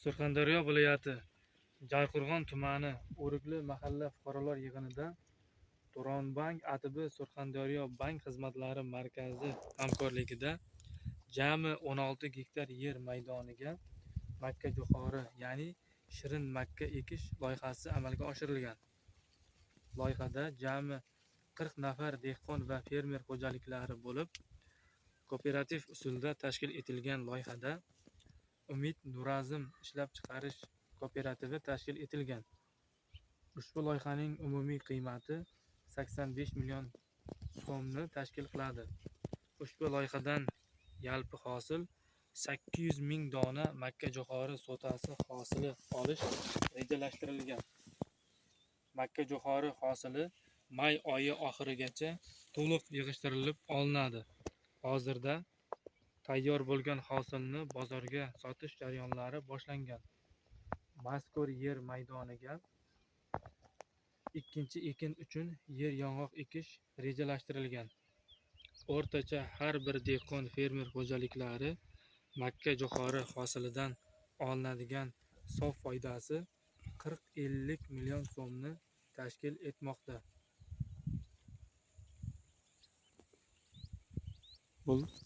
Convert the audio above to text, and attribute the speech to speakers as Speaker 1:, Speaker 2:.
Speaker 1: Surxondaryo viloyati Jarqo'rg'on tumani O'rikli mahalla fuqarolar yig'inida Turonbank ATB Surxondaryo bank xizmatlari markazi hamkorligida jami 16 gektar yer maydoniga makkajo'xori, ya'ni shirin makka ekish loyihasi amalga oshirilgan. Loyihada jami 40 nafar dehqon va fermer xo'jaliklari bo'lib, kooperativ usulda tashkil etilgan loyihada Umid Nurazm ishlab chiqarish kooperativi tashkil etilgan. Ushbu loyihaning umumiy qiymati 85 million so'mni tashkil qiladi. Ushbu loyihadan yalpi hosil 800 ming dona makkajo'xori so'tasi hosili olish rejalashtirilgan. Makkajo'xori hosili may oyi oxirigacha to'liq yig'ishtirilib olinadi. Hozirda tayyor bo'lgan hosilni bozorga sotish jarayonlari boshlangan. Mazkur yer maydoniga ikkinchi ekin uchun yer yong'oq ekish rejalashtirilgan. O'rtacha har bir dehqon fermer xo'jaliklari makkajo'xori hosilidan olinadigan sof foydasi 40-50 million so'mni tashkil etmoqda. Bo'ldi.